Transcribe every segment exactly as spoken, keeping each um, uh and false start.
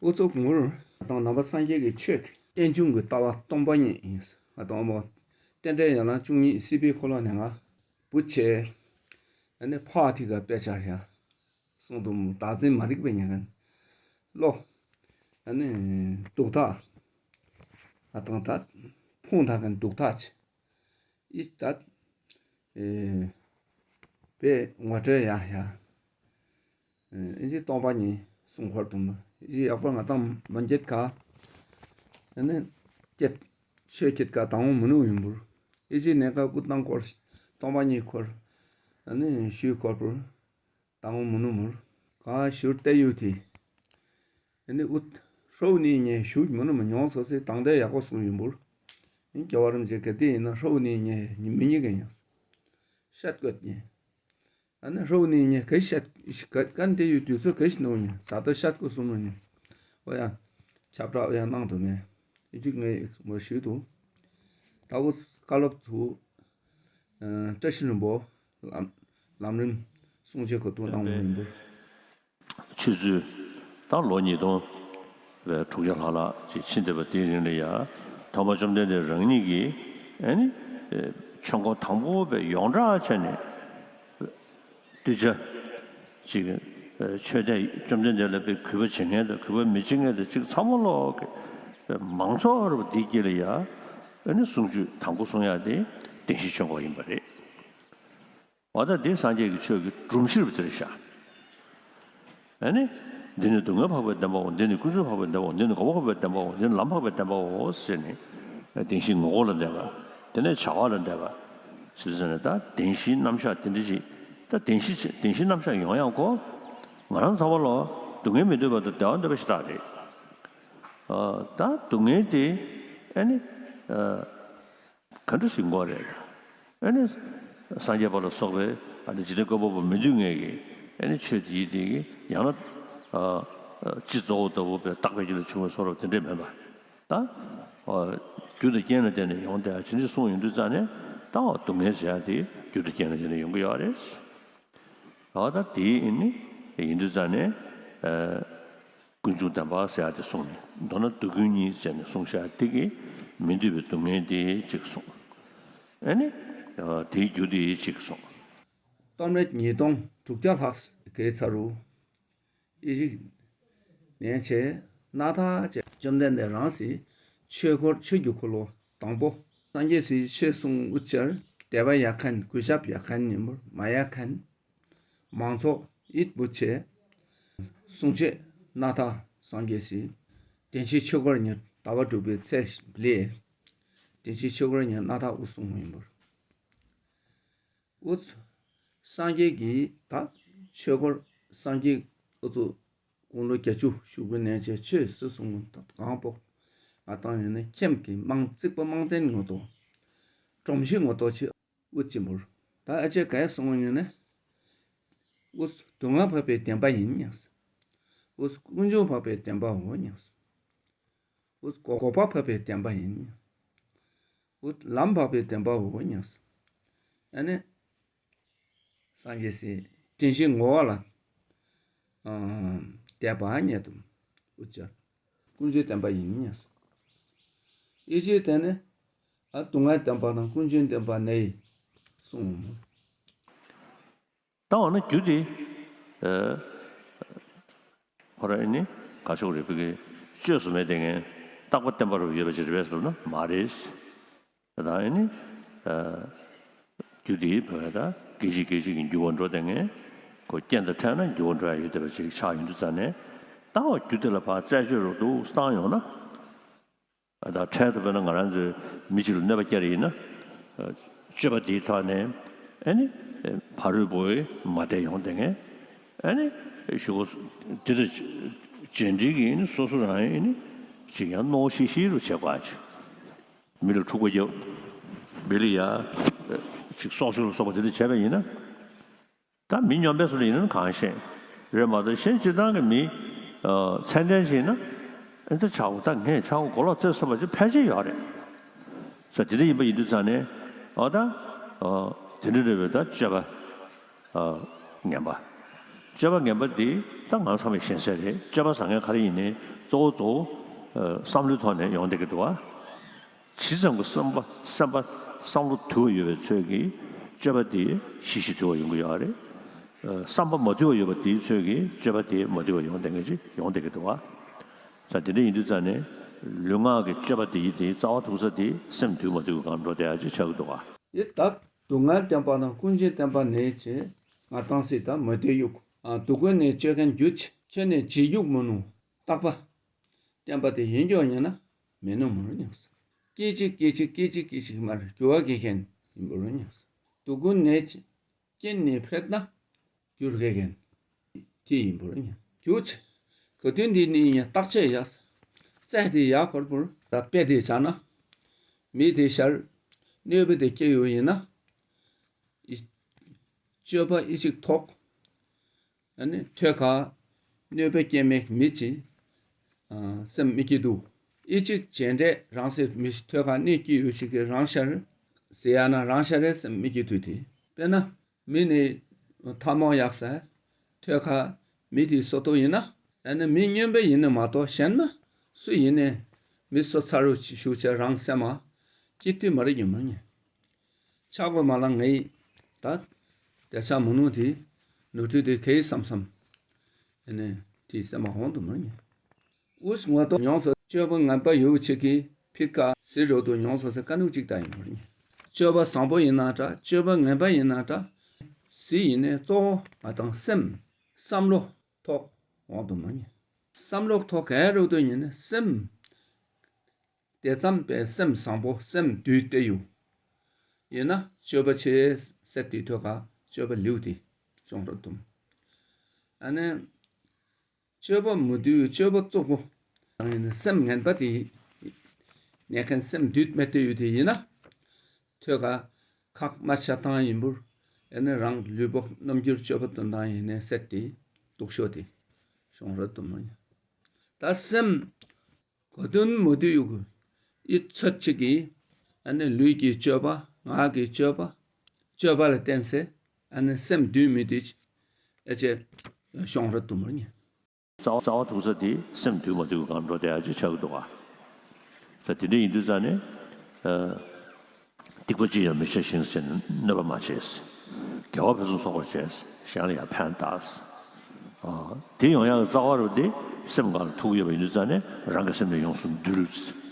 ཨུ་ཚུགས་མུར་དང་ནང་པ་སངས་རྒྱས་ཀྱི་ཆོས་ཀྱི་རྟེན་འབྱུང་གི་ལྟ་བ་སྟོང་པ་ཉིད་ཨིན། ང་དང་མོ་རྟེན་འབྲེལ་ཡན་ལག་བཅུ་གཉིས་སྲིད་པའི་འཁོར་ལོ་ནས་ང་བུད་ཆེ། ཨ་ནི་ཕ་ཐི་ག་དཔེ་ཆ་ཡ་གསུང་དུ་མོ་བདག་འཛིན་མ་རིག་པའི་ཉེན་ཁ་ལོ། ཨ་ནི་དུག་ཐག་ཨ་དང་ཐག་ཕུང་ཐག་གི་དུག་ཐག་ཆེ། ཨི་ཏ་ཨེ་པེ་ངོ་སྤྲོད་ཡ་ཡ། ཨེ་ཨི་ཅི་སྟོང་པ་ཉིད་གསུང་འཁོར་དུ་མ། ཨི་ཅི་ཡག་པོ་ང་དང་མ་འགྱེད་ཀ། ཨ་ནི་ཀྱེད་ཆོས་ཀྱེད་ཀ་དང་བོ་མི་ནུ་ཡིན་པུར། ཨི་ཅི་ནེ་ཀ་ཀུ་ཏང་འཁོར་སྟོང་པ་ཉིད་འཁོར། ཨ་ནི་ཞུ་འཁོར་པུར། དང་བོ་མི་ནུ་མུར། ག་ཞུར་ཏེ་ཡུ་ཐི། ཨ་ནི་ཨུད་ཧྲོ་ནི་ཉེ་ཞུ་མི་ནུ་མ་ཉོང་སོ་སི་དང་ཏེ་ཡག་པོ་གསུང་ཡིན་པུར། ཨིན་ཀྱ་བ་རམ་ཇེ་ག་ཏི་ཡིན་ན་ཧྲོ་ནི་ཉེ་མི་ཉི་ག་ཉ། ཤད་ཀོད་ཉེ། ཨ་ནི་ཧྲོ་ནི་ཉེ་ག་ཤད་ཀ་ཀན་ཏེ་ཡུ་དུས་ཚོད་ག་ཤི་ནོ་ཉེ་ད་ལྟ་ཤད་ཀོ་གསུང་ནོ་ཉེ། ཨོ་ཡ། ཁྱབ་བསྒྲགས་ཨོ་ཡ་གནང་དུ་མེ། ཨི་ཅིག་ངས་མོ་ཞུ་དུ། ད་བོ་བཀའ་སློབ་ཚུ་ཨ་བཀྲ་ཤིས་ལྷུན་པོ་ལམ་ལམ་རིམ་གསུང་ཆོས་ཁོ་ཐུགས་གནང་བ་ཡིན་པུར། ཆུ་ཚོད་ད་ལོ་ཉིས་སྟོང་བའི་དྲུག་བརྒྱ་ལྷག་ལྷག་ཅིག་ཕྱིན་བསྡད་པ་དེའི་རིང་ལ་ཡ། ཐོག་མར་བཅོམ་ལྡན་འདས་རང་ཉིད་ཀྱིས་ཨ་ནི་ཆོས་འཁོར་དང་པོ་བའི་ཡོངས་གྲགས་བྱས་ནས་གདུལ་བྱ་ཅིག་ཆོས་དད་བཅོམ་ལྡན་འདས་ལ་བའི་གུས་པ་བྱེད་མཁན་དང་གུས་པ་མི་བྱེད་མཁན་དང་ཅིག་ཚང་མ་ལོག་གི་མང་ཚོགས་རུ་འདི་སྐྱེ་ལ་ཡ། ཨ་ནི་གསུང་ཆོས་དང་པོ་གསུང་ཡ་དེ་བདེན་བཞིའི་ཆོས་འཁོར་ཡིན་པ་རེད། འོ་ད་འདི་སངས་རྒྱས་ཀྱི་ཆོས་ཀྱི་སྒྲོམ་གཞི་རུ་དེར་བཞག་ཨ་ནི། འདི་ནི་སྡུག་བསྔལ་འཕགས་པའི་བདེན་པའོ། འདི་ནི་ཀུན་འབྱུང་འཕགས་པའི་བདེན་པའོ། འདི་ནི་འགོག་པ་འཕགས་པའི་བདེན་པའོ། འདི་ནི་ལམ་འཕགས་པའི་བདེན་པའོ་ཟེར་ནས། བདེན་བཞིའི་ངོ་བོ་ལ་འདས་པ། དེ་ནས་བྱ་བ་ལ་འདས་པ། ཟེར་ཟེར་ནས་ད་བདེན་བཞིའི་རྣམ་གཞག་དེ་འདྲ་ཞིག་ད་བདེན་བཞི་བདེན་བཞིའི་རྣམ་གཞག་ཡོང་ཡང་གོ། ང་རང་ཚང་མ་ལོ་སྡུག་བསྔལ་མི་འདོད་པ་དང་བདེ་བ་འདོད་པ་ཞིག་རང་རེད། ཨ་ད་སྡུག་བསྔལ་དེ་ཨ་ནི་ཨ། ག་འདྲ་ཞིག་དགོས་རེད། ཨ་ནི་སངས་རྒྱས་པ་ལ་སོགས་པའི་ཨ་ནི་འཇིག་རྟེན་བཀོད་པ་པོ་མི་འདུས་ངེས་ཀྱི་ཨ་ནི་ཆོས་དེ་ཡིད་དེ་གི་ཡང་ན་ཨ་ཨ་སྤྱི་གཙོ་བོ་ལྟ་བུ་བའི་བརྟག་པའི་རྒྱུ་ལ་བྱུང་བའི་བཟོ་འདྲ་དེ་འདྲས་མེད་པ། ད་ཨ་རྒྱུ་དང་རྐྱེན་ལ་བརྟེན་ནས་ཡོང་བསྡད་ཡ་ཇི་འདྲ་གསུངས་ཡོང་དུས་ཙང་ནས་ད་སྡུག་བསྔལ་ཟེར་ཡ་དེ་རྒྱུ་དང་རྐྱེན་ལ་བརྟེན་ནས་ཡོང་གི་ཡོད་རེད། ཨ་ད་དེ་ཨ་ནི་ཡིན་དུས་ཙང་ནས་ཨ། ཀུན་འབྱུང་བདེན་པ་ཟེར་ཡ་དེ་གསུངས་ནས། མདོར་ན་སྡུག་ཀུན་གཉིས་ཟེར་ནས་གསུངས་བཞག་དེ་གིས་མི་འདོད་པའི་སྡུག་བསྔལ་དེ་གཅིག་གསུངས། ཨ་ནི། དེའི་རྒྱུ་དེ་གཅིག་གསུངས། སྟོད་སྨད་ཉིས་སྟོང་དྲུག་བརྒྱ་ལྷག་གི་ཚར་རུ། ཨི་ཞིག་ནན་ཆེ་ན་ཐ་ཅེ་བཅོམ་ལྡན་འདས་རང་སི་ཆོས་འཁོར་ཆོས་ཀྱི་འཁོར་ལོ་དང་པོ་སངས་རྒྱས་སི་ཆོས་གསུང་འུ་ཅར་དད་པ་ཡ་མཁན་གུས་ཞབས་ཡ་མཁན་ཉིན་མོར་མ་ཡ་མཁན། མང་ཚོགས་ཡིད་བུ་ཆེ། གསུང་ཆོས་ན་ཐ་སངས་རྒྱས་སི། བདེན་བཞིའི་ཆོས་འཁོར་ཉིད་ཟླ་བ་དྲུག་པའི་ཚེས་ལས། བདེན་བཞིའི་ཆོས་འཁོར་ཉིད་ན་ཐ་དབུ་གསུང་ཡིན་པར། དབུ་སངས་རྒྱས་ཀྱིས་ད་ཆོས་འཁོར་སངས་རྒྱས་དབུ་ཚུགས་དགུང་ལོ་བརྒྱད་ཅུ་ཞུགས་པའི་ནས་ཆེ་ཆོས་སུ་གསུང་གང་པོ་ང་དང་ཡིན་ན་ཁྱེམ་གྱི་མང་རྩིག་པ་མང་བསྟན་ངོ་ཏོ། སྒྲོམ་གཞི་ངོ་ཏོ་ཆེ། དབུ་ཅི་མུར། ད་ཨ་ཅེ་ག་ཡ་གསུང་ངོ་ནི། དབུ་སྡུག་བསྔལ་འཕགས་པའི་བདེན་པ་ཡིན་ཉག་སི། དབུ་ཀུན་འབྱུང་འཕགས་པའི་བདེན་པའོ་ཉག་སི། དབུ་འགོག་པ་འཕགས་པའི་བདེན་པ་ཡིན་ཉག། དབུ་ལམ་འཕགས་པའི་བདེན་པའོ་ཉག་སི། ཨ་ནི། སངས་རྒྱས་སི་བདེན་བཞིའི་ངོ་བོ་ལ། ཨ་དད་པ་ཉེ་དུ་དབུ་ཅར། ཀུན་འབྱུང་བདེན་པ་ཡིན་ཉག་སི། ཨི་ཅེ་དེ་ནི། ཨ་སྡུག་བསྔལ་བདེན་པ་དང་ཀུན་འབྱུང་བདེན་པ་ནི་གསུངས། ད་འོ་ན་རྒྱུ་དེ་ཨ་ཁོ་ར་ཨ་ནི་ག་ཤོག་རེད་བི་གི་བཅོས་སུ་མེད་དེ་ངས་རྟག་པ་བརྟན་པ་རུ་ཡོད་པ་ཅིག་རེད་པས་ཟེར་ན་མ་རེད། ད་ཨ་ནི་ཨ་རྒྱུ་དེ་བོད་ད་སྐད་ཅིག་སྐད་ཅིག་གི་འགྱུར་བ་འགྲོ་དེ་ངས་ཁོ་རྐྱེན་དང་ཕྲད་ན་འགྱུར་བ་འགྲོ་ཡ་ཡོད་བསྡད་པ་ཅིག་ཆགས་ཡོང་དུས་ཙང་ནས། ད་འོ་རྒྱུ་དེ་ལ་ཕར་རྩད་གཅོད་རུ་འདུག་བཏང་ཡོང་ན། ད་འཕྲལ་དུ་དཔེར་ན་ང་རང་ཚོའི་མི་གཅིག་ལ་གནོད་པ་བསྐྱལ་ཡིན་ན། སྤྱོད་པ་དེའི་ཐོག་ནས་ཨ་ནི་ཕ་རོལ་པོའི་མ་དད་ཡོང་དེ་ངས་ཨ་ནི་ཞུ་གོ་དེ་ཚོ་བྱེད་འབྲེལ་གྱིས་ཨ་ནི་སོ་སོ་རང་ཨ་ནི་ཅིག་ཡང་གནོད་ཤི་ཤི་རུ་བྱེད་དགོས་ཅིག་མི་ལ་འཁྲུག་པ་རྒྱབ། མི་ལ་ཡ་ཅིག་སྲོག་ཤོར་ལ་སོགས་པ་དེ་འདྲ་བྱས་པ་ཡིན་ན། ད་མི་སྨྱོན་པའི་སུ་ལ་ཡིན་ན་གང་ཤེས་རེད་མ་གཏོགས་གཞན་སྤྱིར་བཏང་གི་མི་ཨ་ཚད་ལྡན་ཞིག་ཡིན་ན་ཨེ་ད་ཆག་ད་ངས་ཆག་གོ་ལོག་རྩེད་སོང་བ་ཅིག་ཕལ་ཆེར་ཡོད་རེད། ས་དེ་འདྲ་ཡིན་པ་ཡིན་དུས་ཙང་ནས་ཨ་ད་ཨ་དེ་འདྲ་རེད་པས། ད་སྤྱོད་པ་ཨ་ངན་པ་ སྤྱོད་པ་ངན་པ་འདི་ད་ང་ཚང་མས་ཤེས་གསལ་རེད། སྤྱོད་པ་བཟང་ངན་ག་རེ་ཡིན་ནའི་གཙོ་བོ་གཙོ་བོ་ཨ་བསམ་བློའི་ཐོག་ནས་ཡོང་བསྡད་ཀྱི་འདུག་བ། ཇི་ཙམ་གྱི་བསམ་པ་བསམ་པ་བསམ་བློ་དུལ་བ་ཡོད་པའི་ཚོད་ཀྱིས་སྤྱོད་པ་འདི་ཞི་ཞིང་དུལ་བ་ཡོང་གི་ཡོད་རེད། ཨ་བསམ་པ་མ་དུལ་བ་ཡོད་པ་འདིའི་ཚོད་ཀྱིས་སྤྱོད་པ་འདི་མ་དུལ་བ་ཡོང་བསྡད་མཁན་ཅིག་ཡོང་བསྡད་ཀྱི་འདུག་བ། ས་དེ་འདྲ་ཡིན་དུས་ཙང་ནས་ལུས་ངག་གི་སྤྱོད་པ་དེ་ཡིན་དེ་རྩ་བ་ཐུག་ས་དེ་སེམས་དུལ་མ་དུལ་གྱི་སྒང་འགྲོ་བསྡད་ཡ་ཅིག་ཆགས་ཀྱི་འདུག་ག། ཡེ་ད་སྡུག་བསྔལ་བསྟན་པ་དང་ཀུན་འབྱུང་བསྟན་པ་ནས་ཅེས་ང་ཏང་སྲིད་ད་མོ་དེ་ཡུག་ཨ་སྡུག་ཀུན་ནས་སྤྱོད་མཁན་རྒྱུ་ཆེ་ཁྱོད་ནས་རྗེས་རྒྱུག་མི་ནུ་རྟག་པ་བསྟན་པ་དེ་ཡིན་རྒྱུ་ཡིན་ན་མི་ནུ་མི་རུ་ཉགས་སྐད་ཅིག་སྐད་ཅིག་སྐད་ཅིག་སྐད་ཅིག་མར་འགྱུར་བ་གི་མཁན་ཡིན་པ་རུ་ཉགས་སྡུག་ཀུན་ནས་ཅེས་རྐྱེན་ནི་འཕེལ་ན་འགྱུར་གེ་རྒན། དེ་ཡིན་པར་ཉེ། རྒྱུ་ཆེ། ག་དུས་འདི་ནི་ཡང་བརྟག་དཔྱད་ཡག་ས། རྩད་དེ་ཡག་ཁོར་པུར་ད་དཔེ་དེ་བྱ་ན། མི་དེ་ཤར། གནོད་པ་དེ་སྐྱེ་ཡོད་ཡིན་ན། ཨི། སྤྱོད་པ་ཨི་ཅིག་ཐོག་ཨ་ནི་ཐོད་ཁ་གནོད་པ་སྐྱེ་མེད་མི་ཅི། ཨ་སེམས་མི་སྐྱིད་དུ། ཨི་ཅིག་བྱེད་འདྲེ་རང་སེམས་མི་ཐོད་ཁ་གནོད་སྐྱེ་ཡོད་ཅིག་གི་རང་ཤར། ཟེར་ཡ་ན་རང་ཤར་རེ་སེམས་མི་སྐྱིད་དུ་དེ། དཔེར་ན། མི་ནི་ཐ་མག་ཡག་ས། ཐོད་ཁ་མི་དེ་སོ་ཏོ་ཡིན་ན། ཨ་ནི་མི་སྨྱོན་པ་ཡིན་ན་མ་གཏོགས་གཞན་མ་སུ་ཡིན་ནའི་མི་སོ་ཚ་རུ་ཞུ་ཆ་རང་སེམས་མ་སྐྱིད་དུ་མ་རེད་ཡིན་མ་ཉེ། ཆག་པ་མ་ལང་ངེ་ད་དེ་ཆ་མ་ནུ་དེ་ནུ་ཏུ་དེ་གེ་སམ་སམ། ཨ་ནི་དེ་སེམས་མ་ཧོན་དུ་མ་ཉེ། ཨུས་ངོ་ཏོ་མྱོང་སོ་སྤྱོད་པ་ངན་པ་ཡོད་ཆེ་གི་ཕི་ཀ་སི་རོ་དུ་མྱོང་སོ་སེ་ཀ་ནུ་ཅིག་ད་ཡིན་མ་ཉེ། སྤྱོད་པ་བཟང་པོ་ཡིན་ན་འདྲ་སྤྱོད་པ་ངན་པ་ཡིན་ན་འདྲ། སི་ཡིན་ནའི་གཙོ་བོ་ང་དང་སེམས་བསམ་བློ་ཐོག་འོང་དུ་མ་ཉེ། བསམ་བློ་ཐོག་ག་རུ་དུ་ཉེ་ནི་སེམས། དེ་ཙམ་པའི་སེམས་བཟང་པོ་སེམས་དུལ་ཏེ་ཡོད། ཡིན་ན་སྤྱོད་པ་ཆེ་སེ་དེ་ཐོག་ག་སྤྱོད་པ་ལེའུ་དེ་ཅོང་རོ་དུམ། ཨ་ནི། སྤྱོད་པ་མི་དུལ་སྤྱོད་པ་བཙོག་པོ། ཡང་ཡིན་ན་སེམས་ངན་པ་དེ། ཉེ་མཁན་སེམས་དུལ་མེད་དེ་ཡོད་དེ་ཡིན་ན། ཐོད་ཁ་ཁག་མ་ཆ་ཐང་ཡིན་པུར། ཨེ་ནི་རང་ལུས་པོ་རྣམ་འགྱུར་སྤྱོད་པ་དོན་དང་ཡིན་ནའི་སེ་དེ་དུག་ཤོ་དེ། ཤོང་རོ་དུམ་མ་ཉེ། ད་སེམས། གོ་དོན་མོ་དུ་ཡུ་གུ། ཨི་ཚོད་ཅིག་གི། ཨ་ནི་ལུས་ཀྱི་སྤྱོད་པ། ངག་གི་སྤྱོད་པ། སྤྱོད་པ་ལ་བརྟེན་སེ། ཨ་ནི་སེམས་དུལ་མི་དུལ་ཅིག་ཨེ་ཅེ། ཤོང་ར་དུ་མ་ཉེ། རྩ་བ་རྩ་བ་ཐུག་ས་དེ་སེམས་དུལ་མ་དུལ་གང་འགྲོ་དེ་ཨ་ཅེ་ཆགས་འདུག་ག། ས་དེ་འདྲ་ཡིན་དུས་ཙ་ནས། ཨ། སྡིག་པ་ཅི་ཡང་མི་བྱ་ཞིང་ཟེར་ནས་གནོད་པ་མ་བྱེད། དགེ་བ་ཕུན་སུམ་ཚོགས་པར་བྱས། གཞན་ལ་ཡང་ཕན་བཏགས། ཨ། དེ་ཡོང་ཡག་གི་རྩ་བ་རུ་དེ་སེམས་གང་ལ་ཐུག་ཡོད་པ་ཡིན་དུས་ཙ་ནས་རང་གི་སེམས་ནི་ཡོངས་སུ་འདུལ་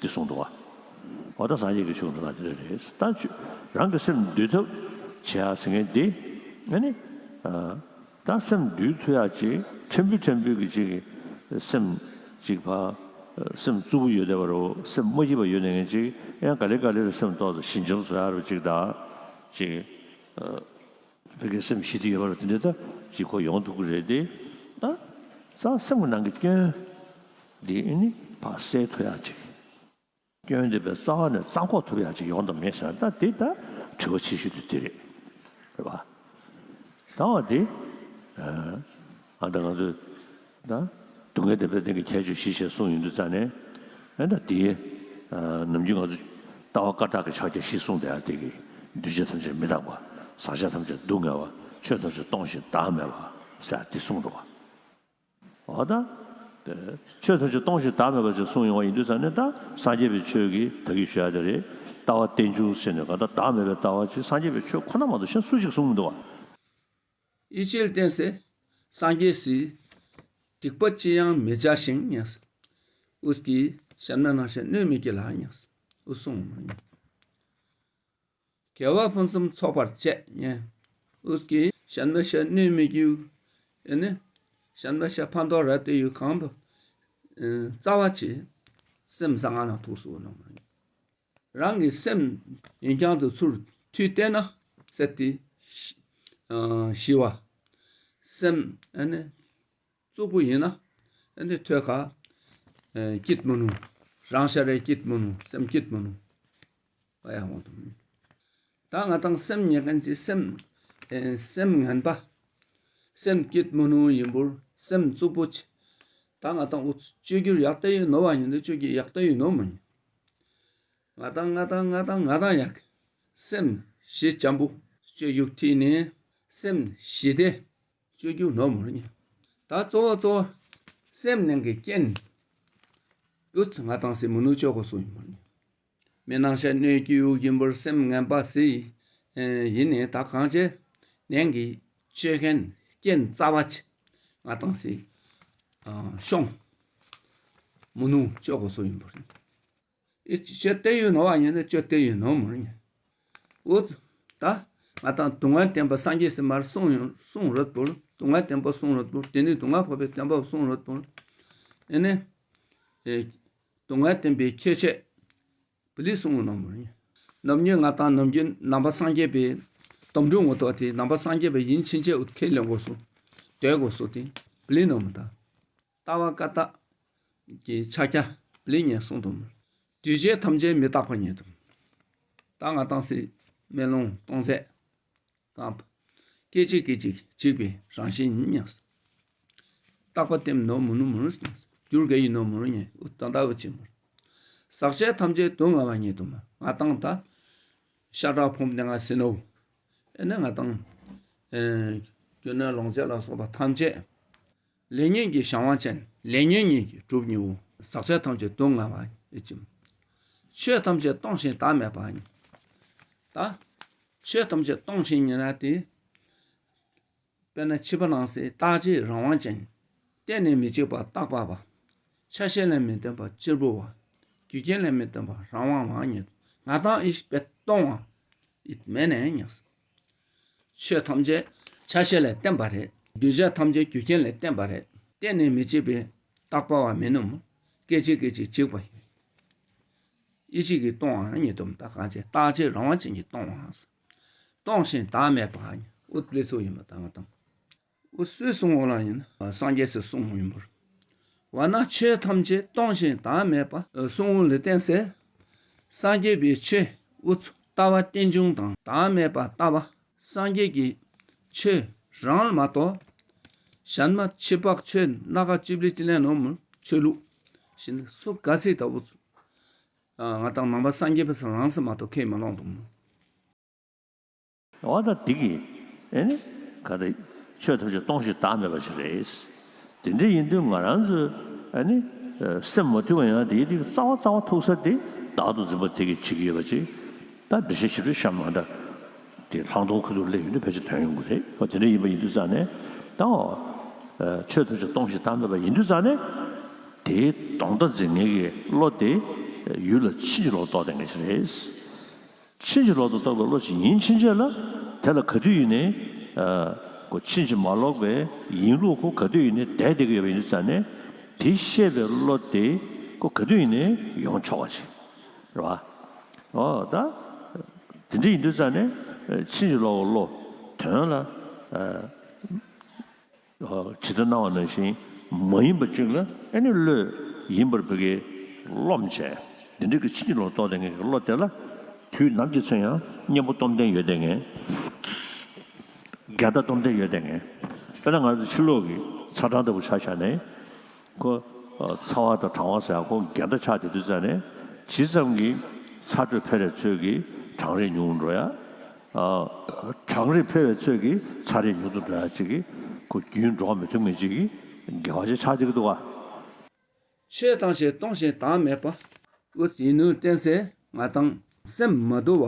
དེ་གསུངས་འདུག་ག། འོ་ད་སངས་རྒྱས་ཀྱི་ཆོས་ལ་དེ་འདྲ་རེད། ད་ཆོས་རང་གི་སེམས་འདུལ་ཐབས་བྱེད་ཡག་ཟེར་མཁན་དེ་ཨ་ནི། ཨ། ད་སེམས་འདུལ་ཐུབ་ཡག་ཅིག་ཕྲན་བུ་ཕྲན་བུ་གི་ཅིག་སེམས་ཅིག་ཕ། སེམས་རྩུབ་པོ་ཡོད་བསྡད་པ་རུ་སེམས་མ་སྐྱིད་པ་ཡོད་བསྡད་མཁན་ཅིག་ཡང་ག་ལེ་ག་ལེ་རུ་སེམས་ཏོག་ཙམ་ཞི་འཇམ་བཟོ་ཡག་རུ་ཅིག་ད་ཅིག་ཨ། བོད་ཀྱི་སེམས་ཞི་དུ་ཡོད་པ་རུ་དེ་འདྲ་ད་ཅིག་ཁོ་ཡོང་ཐུབ་ཀྱི་རེད་དེ། ད་རྩ་སེམས་ཀྱི་ནང་གི་སྐྱོན་འདི་ཨ་ནི་ཕར་སེལ་ཐུབ་ཡག་ཅིག་སྐྱོན་འདི་པའི་རྩ་བ་ནས་རྩ་འགོག་ཐུབ་ཡག་ཅིག་ཡོང་དང་མེད་ཟེར་ན་ད་དེ་ད་དྲི་བ་ཆེ་ཤོས་དེ་དེ་རེད། རེད་པ། ད་འོ་དེ། ཨ་ད་ང་ཚོས་ད་སྡུག་བསྔལ་བདེན་པའི་སྟེང་གི་ཁྱད་ཆོས་བཞི་ཞེས་གསུངས་ཡོང་དུས་ཙ་ནས་ཨ་ད་དེ་ནམ་རྒྱུན་ང་ཚོས་ལྟ་བ་བཀའ་རྟགས་ཀྱི་ཕྱག་རྒྱ་བཞི་གསུངས་བསྡད་ཡག་དེ་གི་འདུས་བྱས་ཐམས་ཅད་མི་རྟག་པ། ཟག་བཅས་ཐམས་ཅད་སྡུག་བསྔལ་བ། ཆོས་ཐམས་ཅད་སྟོང་ཞིང་བདག་མེད་པ་ཟེར་ཡག་དེ་གསུངས་འདུག་ག། འོ་ད། ཆོས་ཐམས་ཅད་སྟོང་ཞིང་བདག་མེད་པ་ཅིག་གསུངས་ཡོང་བ་ཡིན་དུས་ཙ་ནས་ད་སངས་རྒྱས་པའི་ཆོས་ཀྱི་ད་གིན་ཞུ་ཡག་དེ་རེད། ལྟ་བ་རྟེན་འབྱུང་ཟེར་ནས་གང་ལྟར་བདག་མེད་པའི་ལྟ་བ་ཅིག་སངས་རྒྱས་པའི་ཆོས་ཁོ་ན་མ་གཏོགས་གཞན་སུ་ཞིག་གསུངས་མི་འདུག་ག། ཡིད་ཆེས་བརྟེན་སེ་སངས་རྒྱས་སི། སྡིག་པ་ཅི་ཡང་མི་བྱ་ཞིང་ཉེས། ཨུས་ཀྱིས་གཞན་མ་ནང་བཞིན་གནོད་མི་བགྱིད་ལ་ཉེས། ཨུ་གསུངས་མ་ཉེས། དགེ་བ་ཕུན་སུམ་ཚོགས་པར་བྱེད་ཉེ། ཨུས་ཀྱིས་གཞན་མ་ཤ་གནོད་མི་བགྱིའུ། ཨེ་ནི། གཞན་མ་ཤ་ཕན་ཐོགས་ར་དེ་ཡུ་གང་བུ། རྩ་བ་ཅིག་སེམས་བཟང་ང་ན་ཐུགས་སུ་ནོ་མ་ཉེས། རང་གི་སེམས་ཡིན་ཀྱང་དུ་ཚུར་མཐུད་བལྟས་ན་ཟེར་ཏེ། ཞི་བ། སེམས་ཨ་ནི་རྩུབ་པོ་ཡིན་ན་ཨ་ནི་ཐོད་ཁ་སྐྱིད་མི་ནུ། རང་ཤ་རེ་སྐྱིད་མི་ནུ། སེམས་སྐྱིད་མི་ནུ། པ་ཡ་འོང་དུ་མི། ད་ང་དང་སེམས་ཉེ་མཁན་གྱི་སེམས་སེམས་ངན་པ། སེམས་སྐྱིད་མི་ནུ་ཡིན་པུར་སེམས་རྩུབ་པོ་ཆེ། ད་ང་དང་འུ་ཚོ་སྤྱོད་རྒྱུ་ཡག་ཏེ་ཡིན་ནོ་བ་ཡིན་ན་སྤྱོད་རྒྱུ་ཡག་ཏེ་ཡིན་ནོ་མ་ཡིན། ང་དང་ང་དང་ང་དང་ང་དང་ཡག་སེམས་ཞི་འཇམ་པོ་སྤྱོད་རྒྱུ་ཐིག་ནས་སེམས་ཞི་སྟེ་ ཅོ་རྒྱུ་ནོ་མོ་རུ་ཉེ། ད་གཙོ་བོ་གཙོ་བོ་སེམས་ནང་གི་རྐྱེན་འུ་ཙོ་ང་དང་སེ་མི་ནུ་ཅོ་གོ་སུ་ཨིན་མོ་རུ་ཉེ། མི་སྣང་ཤས་སྣོད་ཀྱི་དབྱིབས་ཀྱི་འབུར་སེམས་ངན་པ་སི། ཨེ་ཡིན་ནི་ད་གང་ཅི་ནང་གི་ཅོ་མཁན་རྐྱེན་རྩ་བ་ཅི་ང་དང་སེ་ཨ་ཤོང་མི་ནུ་ཅོ་གོ་སུ་ཨིན་མོ་རུ་ཉེ། ཨི་ཅོ་སྟེ་ཡོད་ནོ་བ་ཉེ་ནི་ཅོ་སྟེ་ཡོད་ནོ་མོ་རུ་ཉེ། འུ་ད་ང་དང་སྡུག་བསྔལ་བདེན་པ་སངས་རྒྱས་སི་མར་གསུངས་ཡོད་གསུངས་རུད་པོ་སྡུག་བསྔལ་བདེན་པ་གསུངས་རུད་པོ་དེ་ནི་སྡུག་བསྔལ་འཁོར་བའི་བདེན་པ་གསུངས་རུད་པོ། ཨེ་ནི་ཨེ་སྡུག་བསྔལ་བདེན་པའི་ཁྱད་ཆོས་པི་ལི་གསུངས་ནོ་མོ་རུ་ཉེ། ནམ་ཉེ་ང་དང་ནམ་རྒྱུན་ནང་པ་སངས་རྒྱས་པའི་དོམ་ཕྲུག་ངོ་ཏོ་དེ་ནང་པ་སངས་རྒྱས་པའི་ཡིན་ཕྱིན་ཆད་འུ་ཁས་ལེན་གོ་སུ་སྡོད་གོ་སུ་དེ་པི་ལི་ནོ་མོ་ད། ལྟ་བ་བཀའ་རྟགས་ཀྱི་ཕྱག་རྒྱ་པི་ལི་ཉེ་གསུངས་དོ་མོ། འདུས་བྱས་ཐམས་ཅད་མི་རྟག་པ་ཉེ་དོ། ད་ང་དང་སེ་མེ་ལོང་སྟོང་ཟད་སྐད་ཅིག་སྐད་ཅིག་འཇིག་པའི་རང་བཞིན་ཉེ། རྟག་པ་སྟེ་མིན་ནོ་མོ་ནུ་མོ་རུ་ཉེ། འགྱུར་གྱི་ཡིན་ནོ་མོ་རུ་ཉེ། འུ་ད་ད་འུ་ཅི་མོ། ཟག་བཅས་ཐམས་ཅད་སྡུག་བསྔལ་བ་ཉེ་དོ་མོ། ང་དང་ད་ཤ་ཁྲག་ཕུང་པོ་ནང་ང་སེ་ནོ། ཨེ་ནི་ང་དང་ཨེ་རྒྱུ་ནོར་ལོངས་སྤྱོད་ལ་སོགས་པ་ཐམས་ཅད་ལས་ཉོན་གྱི་གཞན་དབང་ཅན། ལས་ཉོན་ཉིད་ཀྱིས་གྲུབ་ཉེའོ། ཟག་བཅས་ཐམས་ཅད་སྡུག་བསྔལ་བ་ཨེ་ཅིམ། ཆོས་ཐམས་ཅད་སྟོང་ཞིང་བདག་མེད་པ་ཉེ། ད་ཆོས་ཐམས་ཅད་སྟོང་ཞིང་ཉེ་ན་དེ་དཔེར་ན་ཕྱི་པ་ནང་སེ་རྟག་གཅིག་རང་དབང་ཅན། གཏན་ནས་མི་འཇིག་པ་རྟག་པ་བ། ཆ་ཤས་ལས་མི་འདོད་པ་གཅེར་བུ་བ། རྒྱུ་རྐྱེན་ལས་མི་འདོད་པ་རང་དབང་བ་ཉེ། ང་དང་ཨི་བེ་སྟོང་བ་ཨི་མེ་ནེ་ཉེ། ཆོས་ཐམས་ཅད་ཆ་ཤས་ལས་བརྟེན་པ་རེད། འདུས་བྱས་ཐམས་ཅད་རྒྱུ་རྐྱེན་ལས་བརྟེན་པ་རེད། གཏན་ནས་མི་འཇིག་པའི་རྟག་པ་བ་མིན་ནོ་མོ། སྐད་ཅིག་སྐད་ཅིག་འཇིག་པ་ཡིན། ཨི་ཅིག་གི་སྟོང་བ་ཉེ་དོ་མོ། ད་གང་ཅི་རྟག་གཅིག་རང་དབང་ཅན་གྱི་སྟོང་བ། སྟོང་ཞིང་བདག་མེད་པ་ཉེ། འུ་ལེ་ཚུ་ཡིན་པ་ད་ང་དང་། འུ་སུས་གསུངས་འོང་ལ་ཡིན་ན་སངས་རྒྱས་སུ་གསུངས་འོང་ཡིན་པར། འོ་ན་ཆོས་ཐམས་ཅད་སྟོང་ཞིང་བདག་མེད་པ་གསུང་འོང་ལས་བརྟེན་སེ། སངས་རྒྱས་པའི་ཆོས་འུ་ཚོ་ལྟ་བ་རྟེན་འབྱུང་དང་བདག་མེད་པ་ལྟ་བ་སངས་རྒྱས་ཀྱི་ཆོས་རང་མ་གཏོགས། གཞན་མ་ཕྱི་པག་ཆོས་སྣ་ཁ་ཅིབ་ལི་ཅི་ལེན་ནོ་མོ་ཆོས་ལུགས་ཞིན་སུ་ག་ཚིག་ལྟ་བུ་ང་དང་ནང་པ་སངས་རྒྱས་པ་རང་སུ་མ་གཏོགས་ཁས་མ་ལོངས་དོ་མོ། འོ་ད་འདི་གི་ཨེ་ནི་ག་རེ་ཆོས་ཐམས་ཅད་སྟོང་ཞིང་བདག་མེད་པ་ཞིག་རེད། དེ་འདྲ་ཡིན་དུས་ང་རང་ཚོས་ཨེ་ནི་སེམས་མ་ཐུལ་བ་ཡང་དེའི་རིགས་རྩ་བ་རྩ་བ་ཐུག་ས་དེ་བདག་ཏུ་འཛིན་པ་དེ་གིས་བྱེད་ཀྱི་ཡོད་པ་ཅིག་ད་འགྲེལ་བཤད་ཞིབ་ཏུ་བཤད་མ་ད་དེ་ལྷག་མཐོང་ཁ་ཐུག་སླེབས་ཡོང་དུས་ཕལ་ཆེར་དོན་ཡོང་གི་རེད། འོ་དེ་འདྲ་ཡིན་པ་ཡིན་དུས་ཙང་ནས་ད་འོ་ཆོས་ཐམས་ཅད་སྟོང་ཞིང་བདག་མེད་པ་ཡིན་དུས་ཙང་ནས་དེའི་དོན་དག་འཛིན་མཁན་གྱི་བློ་དེ་ཡུལ་ལ་ཕྱིན་ཅི་ལོག་རྟོགས་བསྡད་མཁན་ཞིག་རེད། ཕྱིན་ཅི་ལོག་ཏུ་རྟོགས་པའི་བློ་ཅིག་ཡིན་ཕྱིན་ཆད་ལ་དེ་ལ་ག་དུས་ཡིན་ནའི་ཨ་ཁོ་ཕྱིན་ཅི་མ་ལོག་པའི་ཡིན་ལུགས་ཁོ་ག་དུས་ཡིན་ནའི་བསྡད་བསྡད་ཀྱི་ཡོད་པ་ཡིན་དུས་ཙང་ནས་དེ་ཤེས་པའི་བློ་དེ་ཁོ་ག་དུས་ཡིན་ནའི་ཡོང་ཆོག་པ་ཅིག་རེད་བ། འོ་ད་དེ་འདྲ་ཡིན་དུས་ཙང་ནས་ཕྱིན་ཅི་ལོག་པའི་བློ་དོན་ལ་ཨ། ཇི་ལྟར་སྣང་བ་ནང་བཞིན་མ་ཡིན་པ་ཅིག་ལ་ཨེ་ནི་བློས་ཡིན་པར་བོད་ཀྱི་རློམ་བྱས། འདི་འདྲ་གི་ཕྱིན་ཅི་ལོག་རྟོགས་བསྡད་མཁན་གྱི་བློ་དེ་ལ་དུས་ནམ་ཅིག་ཚོད་ཡང་གཉེན་པོ་སྟོབས་ལྡན་ཡོད་བསྡད་མཁན། འགལ་ཟླ་སྟོབས་ལྡན་ཡོད་བསྡད་མཁན། དཔེར་ན་ང་ཚོ་ཕྱི་ལོགས་ཀྱི་ཚ་གྲང་ལྟ་བུ་ཆ་བཞག་ནས་ཁོ་ཚ་བ་དང་གྲང་བ་ཟེར་ཡ་ཁོ་འགལ་ཟླ་ཆགས་བསྡད་དུས་ཙ་ནས་ཇི་ཙམ་གྱི་ཚ་དྲོད་འཕེལ་བའི་ཚོད་ཀྱིས་གྲང་རེག་ཉུང་འགྲོ་ཡ། ཨ་གྲང་རེག་འཕེལ་བའི་ཚོད་ཀྱིས་ཚ་རེག་ཉུང་དུ་འགྲོ་ཡ་ཅིག་གི་ཁོ་རྒྱུན་འགྲོ་བ་མི་ཐུབ་མཁན་ཅིག་གི་འགལ་བ་ཅིག་ཆགས་བསྡད་ཀྱི་འདུག་ག། ཆོས་ཐམས་ཅད་སྟོང་ཞིང་བདག་མེད་པ། འུ་ཡིན་ནོ་བརྟེན་སེ་ང་དང་སེམས་མ་དུལ་བ་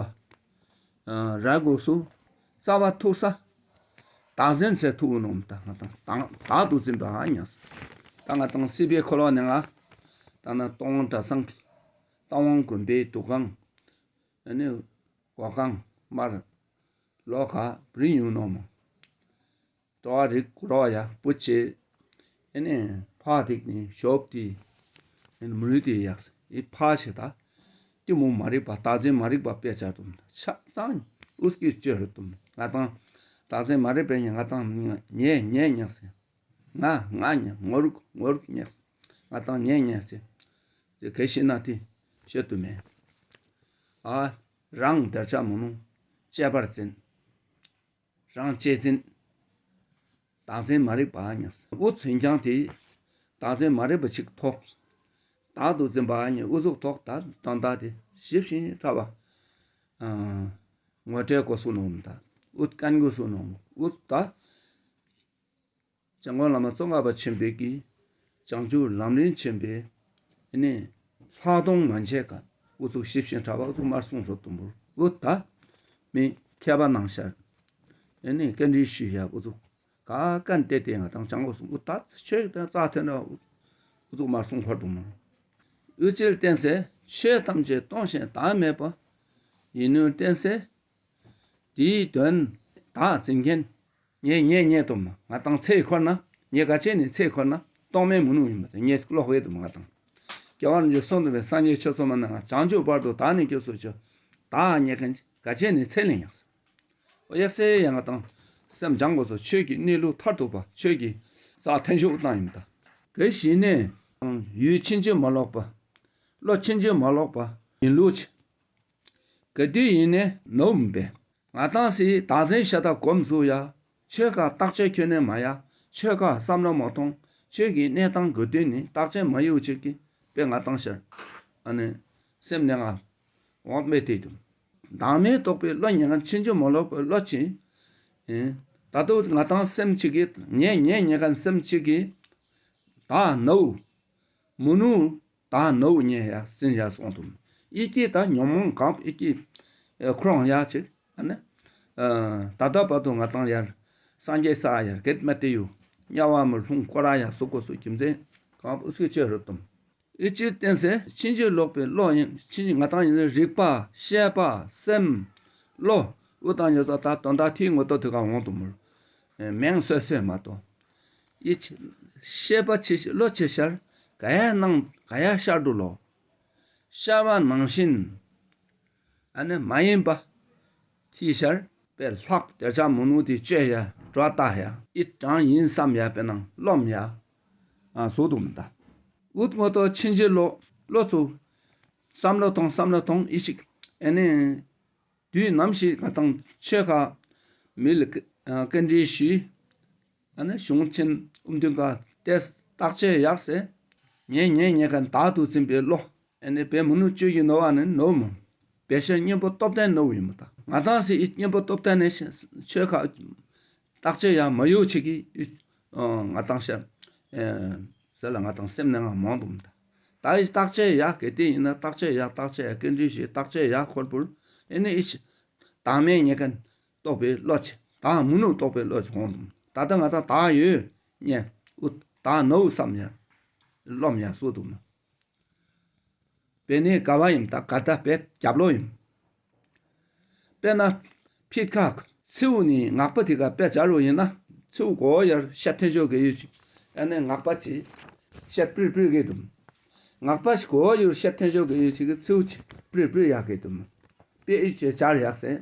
ཨ་ར་དགོས་སུ་རྩ་བ་ཐུག་ས་བདག་འཛིན་ཟེར་ཐུག་ནོ་མི་ད་ང་དང་བདག་བདག་ཏུ་འཛིན་པ་ཨ་ཉག་ས། ད་ང་དང་སྲིད་པའི་འཁོར་བ་ནང་ང་ད་ན་སྟོང་དབང་གྲྭ་ཚང་གི་སྟོང་དབང་དགོན་པའི་འདུ་ཁང་ཨ་ནི་སྒོ་ཁང་མར་ལོ་ག་རི་ཉུང་ནོ་མོ། དྲོ་བ་རིག་རོ་ཡ་བུ་ཆེ། ཨེ་ནི་ཕ་ཐིག་ནི་ཞོབ་ཏི། ཨེ་ནི་མུ་ཏི་ཡགས་ཨི་ཕ་ཆེ་ད། ཏི་མོ་མ་རིག་པ་བདག་འཛིན་མ་རིག་པ་དཔེ་ཆ་དུམ་ཆ་ཙང་ཨུས་ཀི་ཅོ་རུ་དུམ་ང་དང་བདག་འཛིན་མ་རིག་པའི་ཉེ་ང་དང་ཉེ་ཉེ་ཉགས་སེ། ང་ང་ཉེ་ངོ་རུག་ངོ་རུག་ཉགས་སེ། ང་དང་ཉེ་ཉགས་སེ། ཏེ་གལ་སྲིད་ན་ཏི་ཤེས་དུ་མེད། ཨ་རང་དར་ཆ་མོ་ནུ་ཅེ་པར་ཙིན། རང་གཅེས་འཛིན། བདག་འཛིན་མ་རིག་པ་ཉགས། འུ་ཚོ་ཡིན་ཀྱང་དེ་བདག་འཛིན་མ་རིག་པ་ཅིག་ཐོག་བདག་ཏུ་འཛིན་པ་ཉག་འུ་ཚོ་ཐོག་ད་དོན་དག་དེ་ཞིབ་ཞིང་ཕྲ་བ་ངོ་སྤྲོད་དགོས་སུ་ནོ་མི་ད་འུ་བཀན་དགོས་སུ་ནོ་འུ་ད་ འཇམ་མགོན་བླ་མ་ཙོང་ཁ་པ་ཆེན་པོའི་གི་བྱང་ཆུབ་ལམ་རིམ་ཆེན་པོའི་ཨེ་ནི་ལྷག་མཐོང་མན་ཆད་ཀ་འུ་ཚུགས་ཞིབ་ཅིང་ཕྲ་བ་འུ་ཚུགས་མར་གསུངས་སོ་དུམ་བུར་འུ་ད་མི་མཁས་པ་ནང་ཤར་ཨེ་ནི་སྐད་འདྲི་ཞུ་ཡ་འུ་ཚུགས་ག་ཀན་ཏེ་ཏེ་ང་དང་ཅང་གོ་སོང་འུ་ད་ཆོས་ཀྱི་རྩ་ཐེ་ན་འུ་ཚུགས་མར་གསུངས་ཁར་དུམ་མོ། འུ་ཅིར་བརྟེན་སེ་ཆོས་ཐམས་ཅད་སྟོང་ཞིང་བདག་མེད་པ་ཡིན་ནོར་བརྟེན་སེ། དེའི་དོན་བདག་འཛིན་མཁན། ངས་ངས་ངས་དུམ་མ་ང་དང་ཚེ་འཁོར་ན་ངས་ག་ཅི་ནས་ཚེ་འཁོར་ན་སྟོང་མེད་མུན་ནུ་ཡིན་པ་དང་ངས་ཀློག་གེ་དུམ་མ་ང་དང་། རྒྱལ་བ་རིན་པོ་ཆེ་གསུངས་དུམ་པའི་སངས་རྒྱས་ཆོས་ཚོགས་མ་ནང་བྱང་ཆུབ་བར་དུ་བདག་ནི་སྐྱེ་སོ་ཅོག་བདག་ངས་ག་ཅི་ནས་ཚེ་ལེན་ཡང་ཟེར། འོ་ཡག་སེ་ཡང་ང་དང་སེམས་སྦྱང་དགོས་སོ། ཆོས་ཀྱི་གནས་ལུགས་མཐར་ཐུག་པ་ཆོས་ཀྱི་རྩ་ཐེན་ཤོག་བཏང་ཡིན་པ་དང་། གལ་སྲིད་ནས་ཡུལ་ཕྱིན་ཅི་མ་ལོག་པ། བློ་ཕྱིན་ཅི་མ་ལོག་པ་ཡིན་ལུགས་ཆེ། གལ་ཏེ་ཡིན་ནས་ནོམ་པས། ང་དང་སི་བདག་འཛིན་ཤ་སྟག་གོམས་སུ་ཡ། ཆོས་ཁ་བརྟག་དཔྱད་ཁྱོན་ནས་མ་ཡ། ཆོས་ཁ་བསམ་བློ་མ་ཐོང་། ཆོས་ཀྱི་གནས་སྟངས་གོ་དོན་ནི་བརྟག་དཔྱད་མ་ཡོད་ཅིག་གི་དཔེ་ང་དང་ཤར། ཨ་ནི་སེམས་ནས་ང་འོང་མེད་དེ་དུ། བདག་མེད་རྟོགས་པའི་བློ་ཉེ་གན་ཕྱིན་ཅི་མ་ལོག་པའི་བློ་ཅི། ཨེ། ད་དུ་ང་དང་སེམས་གཅིག་གི་ངས་ངས་ཉེ་གན་སེམས་གཅིག་གི་བདག་ནོ། མུ་ནུ་ད་ནོ་ཉེ་ཡ་སིན་ཡ་སོང་དུམ། ཨི་ཀི་ད་ཉོན་མོངས་གང་ཨི་ཀི་ཁོང་ཡ་ཅིག་ཨ་ནི། ད་ད་བར་དུ་ང་དང་ཡར་སངས་རྒྱས་ས་ཡར་གེད་མ་དེ་ཡུ་དམྱལ་བ་མི་ལྷུང་ཁོ་ར་ཡ་སུ་གོ་སུ་ཁྱིམ་མཚེས་གང་ཨུ་ཚུགས་ཆེ་རུ་དུམ། ཨི་ཅི་བརྟེན་སེ་ཕྱིན་ཅི་ལོག་པའི་བློ་ཡིན། ཕྱིན་ཅི་ང་དང་ཡིན་རིག་པ་ཤེས་པ་སེམས་བློ་ཨུ་དང་ཉོ་ས་ད་དོན་དག་ཐིག་ངོ་ཏོ་ཐིག་ག་འོང་དུམ་མོ། མེང་སོད་སོད་མ་ཏོ། ཡིད་ཆེས་ཤེས་པ་ཆེ་བློ་ཆེ་ཤར་ག་ཡ་ནང་ག་ཡ་ཤར་འགྲོ་ལོ། ཤར་བ་ནང་བཞིན་ཨ་ནི་མ་ཡིན་པ་ཐིག་ཤར་པའི་ལྷག་དེ་ཆ་མུ་ནུ་དེ་བཅོས་ཡ་འགྲོ་ལྟ་ཡ་ཡིད་དྲང་ཡིན་བསམ་ཡ་པའི་ནང་རློམ་ཡ་ཨ་བཟོ་དུ་མི་ད། འུད་ངོ་ཏོ་ཕྱིན་ཅི་ལོག་བློ་ཚུགས་བསམ་བློ་ཐོང་བསམ་བློ་ཐོང་ཡིད་ཆེས་ཨ་ནི། དུས་ནམ་ཞིག་ང་དང་ཆོས་ཁ་མི་ལ་སྐད་འདྲི་ཞུས། ཨ་ནི་གཞུང་ཆེན་ཨུམ་དུན་ཁ་ཏེས་བརྟག་དཔྱད་ཡག་སེ། ངས་ངས་ངས་ཁ་བདག་ཏུ་འཛིན་པའི་བློ། ཨ་ནི་བེ་མུ་ནུ་བཅོས་ཀྱི་ནོ་བ་ནི་ནོ་མོ། བེ་ཤ་གཉེན་པོ་སྟོབས་ལྡན་ནོ་ཡིན་མོ་ད། ང་དང་སི་ཡིད་གཉེན་པོ་སྟོབས་ལྡན་ནི་ཆོས་ཁ་བརྟག་དཔྱད་ཡག་མ་ཡོད་ཆེ་གི་ང་དང་ཤ་ཟེར་ལ་ང་དང་སེམས་ནས་ང་མོང་དུམ་ད། ད་ཡི་བརྟག་དཔྱད་ཡག་གལ་ཏེ་ཡིན་ན་བརྟག་དཔྱད་ཡག་བརྟག་དཔྱད་ཡག་སྐད་འདྲི་ཞིག་བརྟག་དཔྱད་ཡག་ཁོལ་པུར་ཨེ་ནི་ཡི་བདག་མེད་ཉེ་གན་རྟོགས་པའི་བློ་ཆེ་བདག་མུ་ནུ་རྟོགས་པའི་བློ་ཆེ་འོང་དུམ། ད་ལྟ་ང་དང་བདག་ཡོད་ཉེ་འུ་བདག་ནོ་བསམ་ཡ་རློམ་ཡ་སུ་དུམ། བེ་ནི་ག་བ་ཡིན་ད་ག་ད་བེ་རྒྱབ་ལོ་ཡིན། དཔེར་ན་ཕིད་ཁ་ཚིའུ་ནི་ངག་པ་དེ་ག་དཔེ་སྦྱར་རོ་ཡིན་ན་ཚིའུ་གོ་ཡར་ཤད་ཐེན་ཤོ་གེ་ཡུ་ཅི་ཨ་ནི་ངག་པ་ཅི་ཤད་པྲི་པྲི་གེ་དུམ། ངག་པ་ཅི་གོ་ཡུར་ཤད་ཐེན་ཤོ་གེ་ཡུ་ཅི་གི་ཚིའུ་ཅི་པྲི་པྲི་ཡག་གེ་དུམ། དཔེ་ཡུ་ཅི་སྦྱར་ཡག་སེ་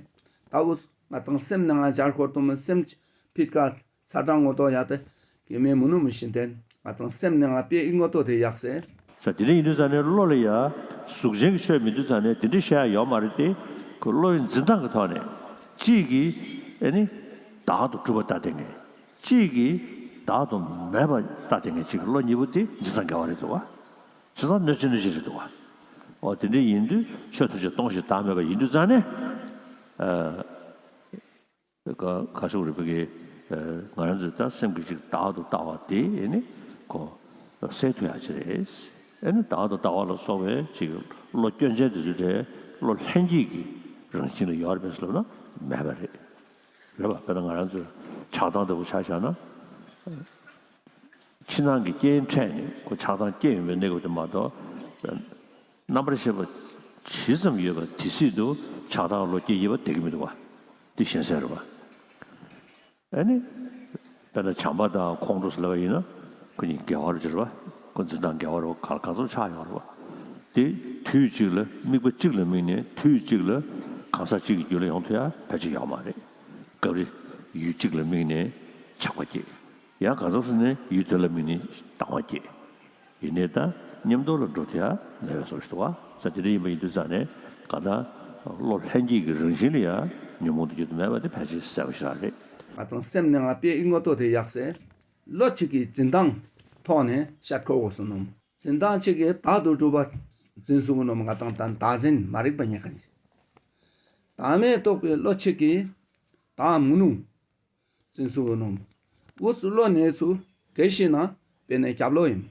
ད་འུ་ང་དང་སེམས་ནང་ང་སྦྱར་ཁོར་དུམ་སེམས་ཅི་ཕིད་ཁ་ཚ་གྲང་ངོ་ཏོ་ཡ་ཏེ་གེ་མེ་མུ་ནུ་མི་ཤིན་ཏེ་ང་དང་སེམས་ནང་ང་དཔེ་ཨི་ངོ་ཏོ་དེ་ཡག་སེ། ས་དེ་ནས་ཡིན་དུས་ཙ་ནས་བློ་ལ་ཡ་གཟུགས་ཅན་གྱི་ཆོས་མི་འདུག་ཙ་ནས་དེ་འདྲ་བཤད་ཡ་ཡོད་མ་རེད་དེ། ཁོ་བློ་ཡི་འཛིན་སྟངས་ཀྱི་ཐོག་ནས་གཅིག་གིས་ཨེ་ནི་བདག་ཏུ་གྲུབ་པ་ལྟ་སྟེ་ངེས། གཅིག་གིས་བདག་ཏུ་མེད་པ་ལྟ་སྟེ་ངེས། གཅིག་གི་བློ་གཉིས་པོ་དེ་འཛིན་སྟངས་འགལ་བ་རེད་འདུག་བ། འཛིན་སྟངས་གནོད་བྱེད་གནོད་བྱེད་རེད་འདུག་བ། འོ་དེ་འདྲ་ཡིན་དུས་ཆོས་ཐམས་ཅད་སྟོང་ཞིང་བདག་མེད་པ་ཡིན་དུས་ཙ་ནས། ཨ། ག་ག་ཤུག་རིག་པའི་གི་ང་རང་ཚོས་ད་སེམས་ཀྱི་གཅིག་བདག་ཏུ་ལྟ་བ་དེ་ཨེ་ནི་ཁོ་སེལ་ཐུབ་ཡ་ཅིག་རེད། ཨེ་ནི་བདག་ཏུ་ལྟ་བ་ལ་སོགས་པའི་གཅིག་བློ་སྐྱོན་ཅན་དེ་ཚོ་དེ་བློ་ལྷན་སྐྱེས་ཀྱི་རང་བཞིན་ལ་ཡོད་རེད་པས་ལབ་ན་མེད་པ་རེད། རེད་པ། དཔེར་ན་ང་རང་ཚོས་ཆགས་སྡང་ལྟ་བུ་ཆ་བཞག་ན། ཕྱི་ནང་གི་རྐྱེན་འཕྲད་ནས་ཁོ་ཆགས་སྡང་སྐྱེ་ཡོང་བའི་གནས་སྐབས་དེ་མ་གཏོགས། རྣམ་པར་ཤེས་པ་ཇི་ཙམ་ཡོད་པ་དེ་སྲིད་དུ་ཆགས་སྡང་བློ་སྐྱེ་ཡི་བ་བསྡད་ཀྱི་མི་འདུག་བ། འདི་ཞེན་ས་རེད་བ། ཨ་ནི། དཔེར་ན་བྱམས་པ་དང་ཁོང་ཁྲོ་ཟེར་ལབ་པ་ཡིན་ན། ཁོ་གཉིས་འགལ་བ་རེད་བ། ཁོ་འཛིན་སྟངས་འགལ་བ་རེད་བ། ག་ག་ཚོད་ཆགས་ཡོང་རེད་བ། དེ་དུས་གཅིག་ལ་དམིགས་པ་གཅིག་ལ་དམིགས་ནས་དུས་གཅིག་ལ་གང་ཟག་གཅིག་གི་རྒྱུད་ལ་ཡོང་ཐུབ་ཡ་ཕལ་ཆེར་ཡོད་མ་རེད། སྐབས་རེ་ཡུལ་གཅིག་ལ་དམིགས་ནས་ཆགས་པ་སྐྱེ། ཡང་གང་ཟག་སུ་ནས་ཡུལ་དེ་ལ་དམིགས་ནས་སྡང་བ་སྐྱེ། ཡིན་ནའི་ད་མཉམ་དུ་ལ་འགྲོ་ཐུབ་ཡ་མེད་པའི་བཟོ་ཞིག་འདུག་བ། ས་དེ་འདྲ་ཡིན་པ་ཡིན་དུས་ཙ་ནས་གང་ལྟར་བློ་ལྷན་སྐྱེས་ཀྱི་རང་བཞིན་ལ་ཡ་ཉོན་མོངས་དེ་རྒྱུ་དེ་མེད་པ་དེ་ཕལ་ཆེར་གསལ་པོ་ཞིག་རང་རེད། ང་དང་སེམས་ནང་ང་དཔེ་ཨི་ངོ་ཏོ་དེ་ཡག་སེ། བློ་གཅིག་གི་འཛིན་སྟངས་ཐོག་ནས་བཤད་ཁོ་དགོས་སོ་ནོ། འཛིན་སྟངས་གཅིག་གིས་བདག་ཏུ་གྲུབ་པ་འཛིན་ཚུགས་ནོ་ང་དང་ད་བདག་འཛིན་མ་རིག་པ་ཉེ་ག་ནི། བདག་མེད་རྟོགས་པའི་བློ་གཅིག་གིས་བདག་མུ་ནུ་འཛིན་ཚུགས་ནོ། འུ་ཚོ་བློ་ནས་ཚུ་ གལ་ཤེས་ན་བེ་ནེ་རྒྱབ་ལོག་ཨིན།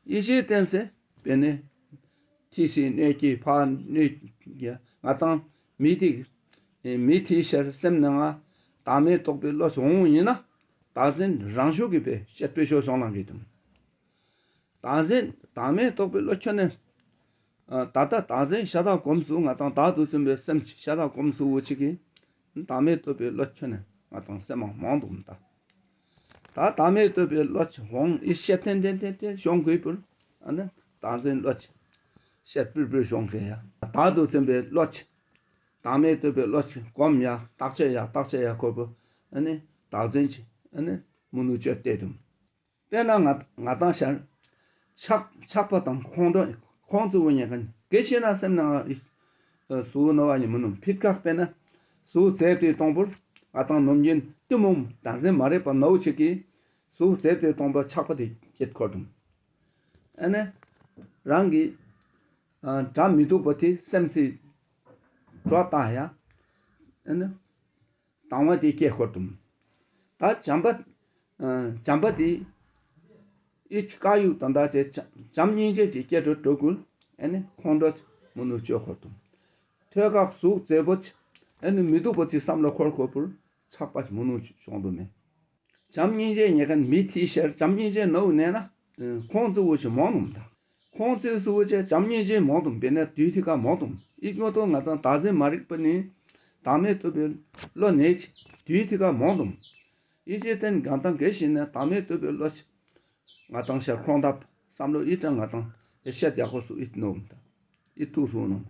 ཨི་ཅི་ཏེན་སེ་བེ་ནེ་ཐི་སི་ནེ་ཀི་ཕ་ནེ་ཀི་ང་དང་མི་ཐི་མི་ཐི་ཤར་སེམས་ནང་ང་བདག་མེད་རྟོགས་པའི་བློ་འོང་ཨིན་ན། བདག་འཛིན་རང་ཤུགས་ཀྱིས་བེ་ཤེད་པའི་ཤོ་ཤོང་ལང་གི་དུམ། བདག་འཛིན་བདག་མེད་རྟོགས་པའི་བློ་ཁྱོན་ནས། ཨ་ད་ལྟ་བདག་འཛིན་ཤ་སྟག་གོམས་སུ་ང་དང་བདག་ཏུ་བརྩོན་པའི་སེམས་ཤ་སྟག་གོམས་སུ་འོ་ཅིག་གིས། བདག་མེད་རྟོགས་པའི་བློ་ཁྱོན་ནས་ང་དང་སེམས་མང་མང་དུ་མི་ད། ད་བདག་མེད་རྟོགས་པའི་བློ་ཅིག་འོང་ཨི་ཤེད་ཏན་ཏན་ཏན་ཏན་ཤོང་གི་པུར། ཨ་ནི་བདག་འཛིན་བློ་ཅིག་ཤེད་པུར་པུར་ཤོང་གི་ཡ། བདག་ཏུ་བརྩོན་པའི་བློ་ཅིག་བདག་མེད་རྟོགས་པའི་བློ་ཅིག་གོམས་ཡ་བརྟག་དཔྱད་ཡ་བརྟག་དཔྱད་ཡ་ཁོ་པུར། ཨ་ནི་བདག་འཛིན་ཅིག་ཨ་ནི་མུ་ནུ་ཅོད་དེ་དུམ། དཔེར་ན་ང་ང་དང་ཤར་ཆགས་ཆགས་པ་དང་ཁོང་ཁྲོ་ཁོང་ཚུ་བོ་ཉེ་ཁན་གལ་ཤེས་ན་སེམས་ནང་ཨི་ཨ་སུ་ནོ་བ་ཉི་མུ་ནུ་ཕིད་ཀ་དཔེར་ན་སུ་ཙེབ་ཏེ་གཏོང་པུར་ང་དང་ནོམ་ཉིན་ཏི་མུམ་བདག་འཛིན་མ་རེད་པ་ནོ་ཅིག་གིས་སུ་ཙེབ་ཏེ་གཏོང་པ་ཆགས་པ་དེ་སྐྱེད་ཁོར་དུམ། ཨ་ནི་རང་གི་ཨ་དགྲ་མི་སྡུག་པ་དེ་སེམས་སི་དྲོ་ལྟ་ཡ། ཨ་ནི་དང་བ་དེ་སྐྱེ་ཁོར་དུམ། ད་བྱམས་པ་ཨ་བྱམས་པ་དེ་ཨི་ཀ་ཡུག་དང་ད་ཅེ་བྱམས་སྙིང་རྗེ་ཅིག་སྐྱེ་འགྲོ་འགྲོ་ཀུན་ཨ་ནི་ཁོང་ཁྲོ་མུ་ནུ་ཅོ་ཁོར་དུམ། ཐོད་ཁག་ཟུག་ཙེ་བོ་ཅིག་ཨ་ནི་མི་སྡུག་པོ་ཅིག་བསམ་བློ་འཁོར་ཁོར་པུར་ཆགས་པ་ཅིག་མུ་ནུ་ཅོ་ཤོང་དུ་མེད། བྱམས་སྙིང་རྗེ་ཉེ་ཁན་མི་ཐི་ཤར་བྱམས་སྙིང་རྗེ་ནོ་ནེ་ན་ཁོང་ཚུ་བོ་ཅིག་མོ་ནུམ་ད། ཁོང་ཚུ་བོ་ཅིག་བྱམས་སྙིང་རྗེ་མོ་དུམ་བེ་ནེ་དུས་ཐི་ཀ་མོ་དུམ། ཨི་ཀོ་ཏོ་ང་དང་བདག་འཛིན་མ་རིག་པ་ནི་བདག་མེད་རྟོགས་པའི་བློ་ནེ་ཅིག་དུས་ཐི་ཀ་མོ་དུམ། ཨི་ཅི་ཏེན་ང་དང་གལ་ཤེས་ན་བདག་མེད་རྟོགས་པའི་བློ་ཅིག་ང་དང་ཤར་ཁོང་དབ་བསམ་བློ་ཨི་ཏེན་ང་དང་ཨེ་ཤད་ཡ་ཁོ་སུ་ཨིད་ནོམ་ད། ཨི་ཐུགས་སུ་ནོམ།